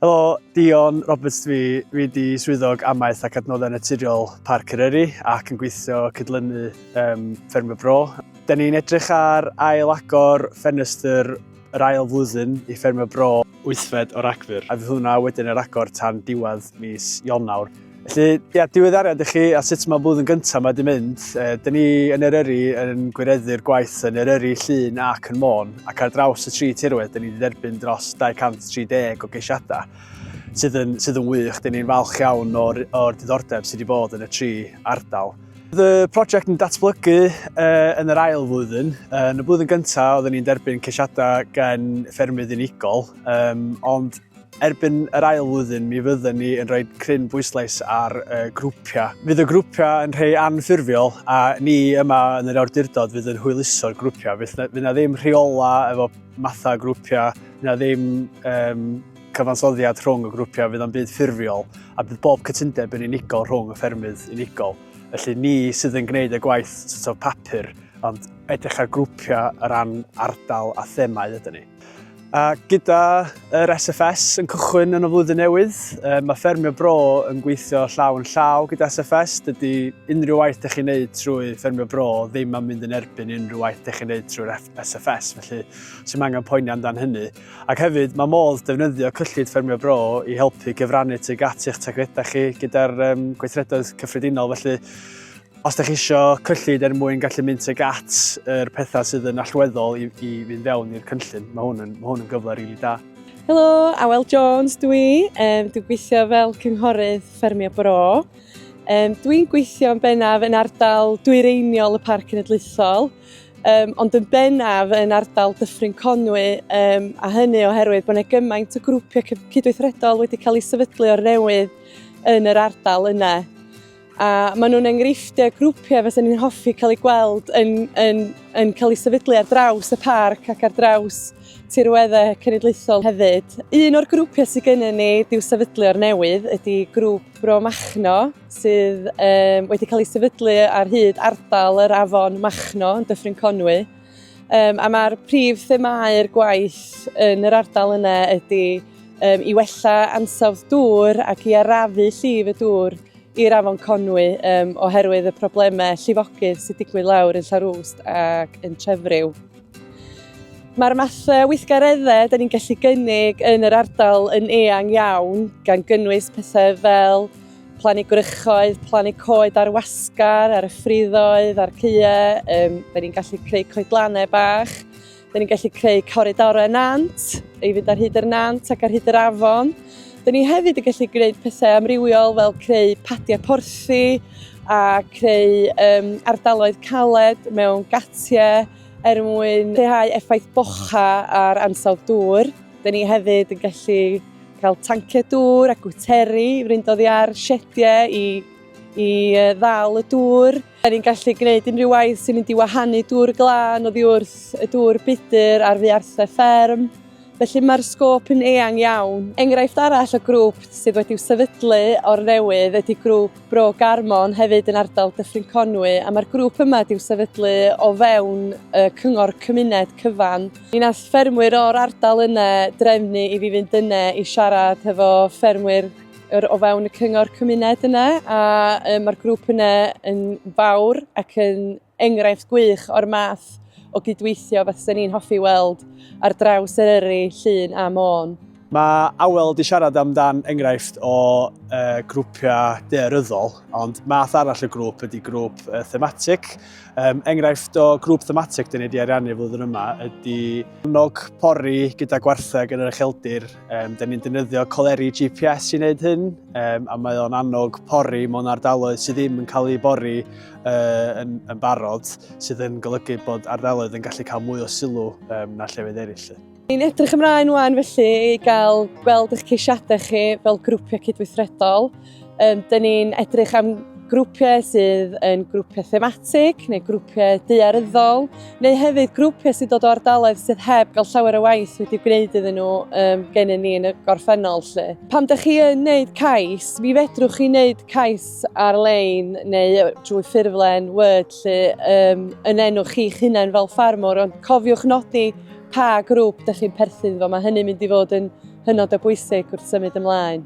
Helo, Dion Roberts dwi, fi di swyddog amaeth ac adnoddau naturiol Parc Eryri ac yn gweithio cydlynu um, Ffermio Bro. Da ni'n edrych ar ail agor ffenestr yr ail flwyddyn i Ffermio Bro wythfed o Ragfyr, a fydd hwnna wedyn ar agor tan diwedd mis Ionawr. Felly, ia, diweddariad i chi a sut mae blwyddyn gyntaf mae wedi mynd. E, dyn ni yn Eryri yn gwireddu'r gwaith yn Eryri, Llŷn ac yn Môn, ac ar draws y tri tirwedd, dyn ni wedi derbyn dros 230 o geisiadau, sydd yn, sydd yn wych. Dyn ni'n falch iawn o'r, or diddordeb sydd wedi bod yn y tri ardal. Bydd y prosiect yn datblygu uh, yn yr ail flwyddyn. Uh, yn y blwyddyn gyntaf, oedden ni'n derbyn ceisiadau gen ffermydd unigol, um, ond Erbyn yr ail flwyddyn mi fydden ni yn rhoi cryn bwyslais ar y grwpiau. Fydd y grwpiau yn rhai anffurfiol a ni yma yn yr awdurdod fydd yn hwyluso'r grwpiau. Fydd na, fydd na ddim rheola efo mathau grwpiau, fydd na ddim um, cyfansoddiad rhwng y grwpiau, fydd o'n byd ffurfiol a bydd bob cytundeb yn unigol rhwng y ffermydd unigol. Felly ni sydd yn gwneud y gwaith sort of papur, ond edrych ar grwpiau o ran ardal a themau ydyn ni. A gyda yr SFS yn cychwyn yn y flwyddyn newydd, mae Ffermio Bro yn gweithio llaw yn llaw gyda SFS. Dydy unrhyw waith ydych chi'n neud trwy Ffermio Bro ddim am mynd yn erbyn unrhyw waith ydych chi'n neud trwy'r SFS, felly sy'n angen poeni amdan hynny. Ac hefyd, mae modd defnyddio cyllid Ffermio Bro i helpu gyfrannu tuag at eich targedau chi gyda'r um, gweithredoedd cyffredinol, felly Os ydych chi eisiau cyllid er mwyn gallu mynd tuag at yr pethau sydd yn allweddol i, i fynd fewn i'r cynllun, mae hwn yn, mae hwn yn gyfle rili really da. Helo, Awel Jones dwi. Um, dwi'n gweithio fel cynghorydd Ffermio Bro. Um, dwi'n gweithio yn bennaf yn ardal dwyreiniol y Parc Cenedlaethol, um, ond yn bennaf yn ardal Dyffryn Conwy, um, a hynny oherwydd bod yna gymaint o grwpiau cydweithredol wedi cael eu sefydlu o'r newydd yn yr ardal yna. A maen nhw'n enghreifftiau grwpiau fysen ni'n hoffi cael eu gweld yn, yn, yn cael eu sefydlu ar draws y parc ac ar draws tirweddau cenedlaethol hefyd. Un o'r grwpiau sydd gennym ni di'w sefydlu o'r newydd ydy grŵp Bro Machno sydd um, wedi cael ei sefydlu ar hyd ardal yr afon Machno yn Dyffryn Conwy. Um, a mae'r prif themâu'r gwaith yn yr ardal yna ydy um, i wella ansawdd dŵr ac i arafu llif y dŵr i'r afon Conwy um, oherwydd y problemau llifogydd sy'n digwydd lawr yn Llanrwst ac yn Trefriw. Mae'r mathau o weithgareddau da ni'n gallu gynnig yn yr ardal yn eang iawn, gan gynnwys pethau fel plannu gwrychoedd, plannu coed ar wasgar, ar y ffriddoedd, ar caeau. Um, da ni'n gallu creu coedlannau bach. Da ni'n gallu creu coridorau nant, i fynd ar hyd yr nant ac ar hyd yr afon. Da ni hefyd yn gallu gwneud pethau amrywiol fel creu padiau porthi a creu um, ardaloedd caled mewn gatiau er mwyn lleihau effaith bocha ar ansawdd dŵr. Da ni hefyd yn gallu cael tanciau dŵr a gwteri i fynd oddi ar siediau i i ddal y dŵr. Da ni'n gallu gwneud unrhyw waith sy'n mynd i wahanu dŵr glân oddi wrth y dŵr budr ar fuarthau fferm. Felly mae'r sgôp yn eang iawn. Enghraifft arall o grŵp sydd wedi'w sefydlu o'r newydd ydy grŵp Bro Garmon, hefyd yn ardal Dyffryn Conwy, a mae'r grŵp yma wedi'w sefydlu o fewn y cyngor cymuned cyfan. Mi nath ffermwyr o'r ardal yna drefnu i fi fynd yna i siarad hefo ffermwyr yr, o fewn y cyngor cymuned yna a um, mae'r grŵp yna yn fawr ac yn enghraifft gwych o'r math o gydweithio fysen ni'n hoffi weld ar draws Eryri, Llŷn a Môn. Mae Awel wedi siarad amdan enghraifft o uh, grwpiau daearyddol, ond math arall o grŵp ydy grŵp uh, thematig. Um, enghraifft o grŵp thematig dyn ni wedi ariannu flwyddyn yma ydy annog pori gyda gwartheg yn yr ucheldir. Um, dyn ni'n defnyddio coleri GPS i wneud hyn, um, a mae o'n annog pori mewn ardaloedd sydd ddim yn cael ei bori uh, yn, yn barod, sydd yn golygu bod ardaloedd yn gallu cael mwy o sylw um, na llefydd eraill. Ni'n edrych ymlaen wan felly i gael gweld eich ceisiadau chi fel grwpiau cydweithredol. Um, dyn ni'n edrych am grwpiau sydd yn grwpiau thematig neu grwpiau daearyddol neu hefyd grwpiau sy'n dod o ardaloedd sydd heb gael llawer o waith wedi gwneud iddyn nhw um, gennyn ni yn y gorffennol. Lle. Pam dych chi yn gwneud cais, mi fedrwch chi wneud cais ar-lein neu drwy ffurflen Word lle, um, yn enw chi'ch hunain fel ffarmwr, ond cofiwch nodi pa grŵp dych chi'n perthyn iddo fo. Mae hynny'n mynd i fod yn hynod o bwysig wrth symud ymlaen.